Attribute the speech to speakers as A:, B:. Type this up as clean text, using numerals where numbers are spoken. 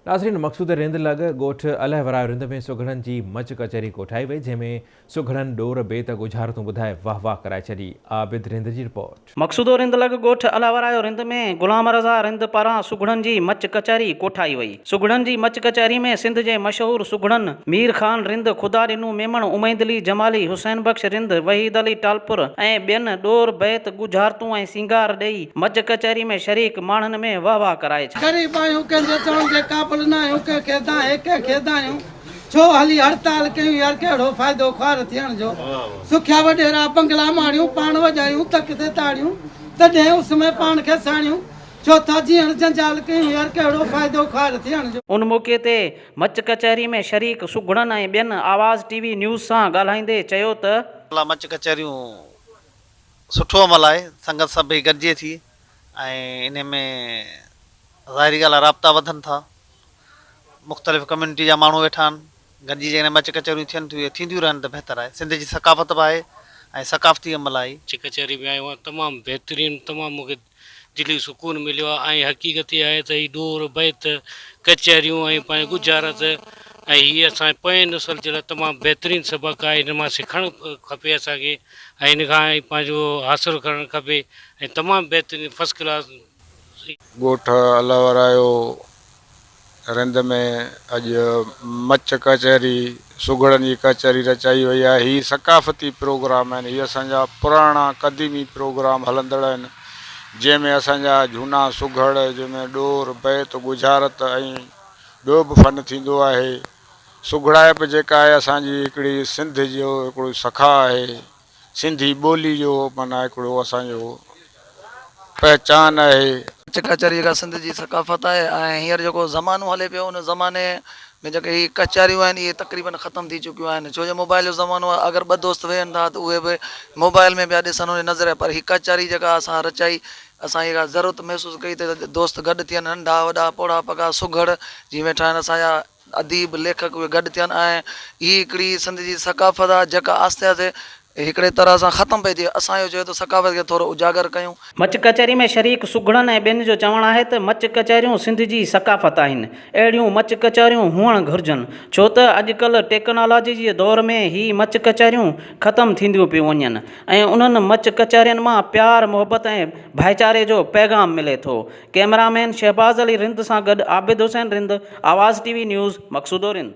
A: ناظرين مقصود رند لڳ ڳوٺ الهه ورايو رند ۾ سگهڙن جي مچ ڪچهري ڪوٺائي وئي جنهن ۾ سگهڙن ڏور بيت ڳجهارتون ٻڌائي واهه واهه ڪرائي ڇڏي عابد رند جي رپورٽ.
B: مقصودو رند لڳ ڳوٺ الهه ورايو رند ۾ غلام رضا رند پاران سگهڙن جي مچ ڪچهري ڪوٺائي وئي سگهڙن جي مچ ڪچهري ۾ سنڌ جي مشهور سگهڙن مير خان رند، خدا ڏنو ميمڻ، اميد علي جمالي، حسين بخش رند، وحيد علي ٽالپر ۽ ٻين ڏور بيت ڳجهارتون ۽ سينگار ڏئي مچ ڪچهري ۾ شريڪ ماڻهن ۾ وهه واهه ڪرائي ڇڏي.
C: غريب آهيون ڪنهن جي چوڻ جي قابل ناهيون ڪنهن کي دانهين ڪنهن کي دانهيون ڇو هلي هڙتال ڪيون يار ڪهڙو فائدو خوار ٿيڻ جو سکيا وڏيرا بنگلا ماڻيون پاڻ وڄايون تڪ تي تاڙيون تڏهن اس ۾ پاڻ کي ساڙيون ڇو ٿا جيئڻ جنجال ڪيون يار ڪهڙو فائدو خوار ٿيڻ جو.
B: ان موقعي تي مچ ڪچهري ۾ شريڪ سگهڙن ۽ ٻين آواز ٽي وي نيوز سان ڳالهائيندي چيو ته.
D: الله مچ ڪچهريون سٺو عمل آهي، سنگت سڀئي گڏجي ٿي ۽ انهي ۾ ظاهري ڳالهه آهي رابطا وڌن ٿا، مختلف ڪميونٽي جا ماڻهو ويٺا آهن، گڏجي جيڪڏهن مچ ڪچهريون ٿين ٿيون اهي ٿينديون رهن ته بهتر آهي، سنڌ جي ثقافت به آهي ۽ ثقافتي عمل آهي.
E: مچ ڪچهري ۾ آيو آهيان تمام بهترين تمام مون کي دلي سڪون مليو آهي ۽ حقيقت اها آهي ته هي ڏور، بيت، ڪچهريون ۽ پنهنجي ڳجهارت ۽ هي اسان جي پوئين نسل جي لاء تمام بهترين سبق آهي هن مان سکڻ کپي اسان کي ۽ هن کان پنهنجو حاصل ڪرڻ کپي ۽ تمام بهترين فرسٽ ڪلاس.
F: ڳوٺ الهورايو رند ۾ اڄ مچ ڪچهري، سگهڙن جي ڪچهري رچائي وئي آهي. هي ثقافتي پروگرام آهن. هي اسان جا پراڻا قديمي پروگرام هلندڙ آهن، جنهن ۾ اسان جا جهونا سگهڙ، جنهن ۾ ڏور، بيت، ڳجهارت ۽ ٻيو به فن ٿيندو آهي. سگهڙائپ جيڪا آهي اسان جي هڪڙي سنڌ جو هڪڙو سخا آهي. سنڌي ٻولي جو معنيٰ هڪڙو اسان جو پهچان آهي.
G: مچ ڪچهري جيڪا سنڌ جي ثقافت آهي ۽ هينئر جيڪو زمانو هلي پيو ان زماني ۾ جيڪي هي ڪچهريون آهن اهي تقريبن ختم ٿي چڪيون آهن ڇو جو موبائل جو زمانو آهي اگر ٻه دوست ويهن ٿا ته اهي به موبائل ۾ پيا ڏسن ان نظر پر هي ڪچهري جيڪا اسان رچائي اسان اها ضرورت محسوس ڪئي ته دوست گڏ ٿين ننڍا وڏا پوڙها پڳا سگهڙ جي ويٺا آهن اسان جا اديب، ليکڪ اهي گڏ ٿين ۽ هي هڪڙي سنڌ جي ثقافت آهي جيڪا آهستي آهستي هڪڙي طرح سان ختم پئي ٿئي اسان اهو چيو ته ثقافت کي ٿورو اجاگر ڪيون.
B: مچ ڪچهري ۾ شريڪ سگهڙن ۽ ٻين جو چوڻ آهي ته مچ ڪچهريون سنڌ جي ثقافت آهن، اهڙيون مچ ڪچهريون هئڻ گهرجن، ڇو ته اڄڪلهه ٽيڪنالاجي جي دور ۾ هي مچ ڪچهريون ختم ٿينديون پيون وڃن ۽ انهن مچ ڪچهرين مان پيار، محبت ۽ ڀائيچاري جو پيغام ملي ٿو. ڪئميرا مين شهباز علي رند سان گڏ عابد حسين رند، آواز ٽي وي نيوز، مقصودو رند.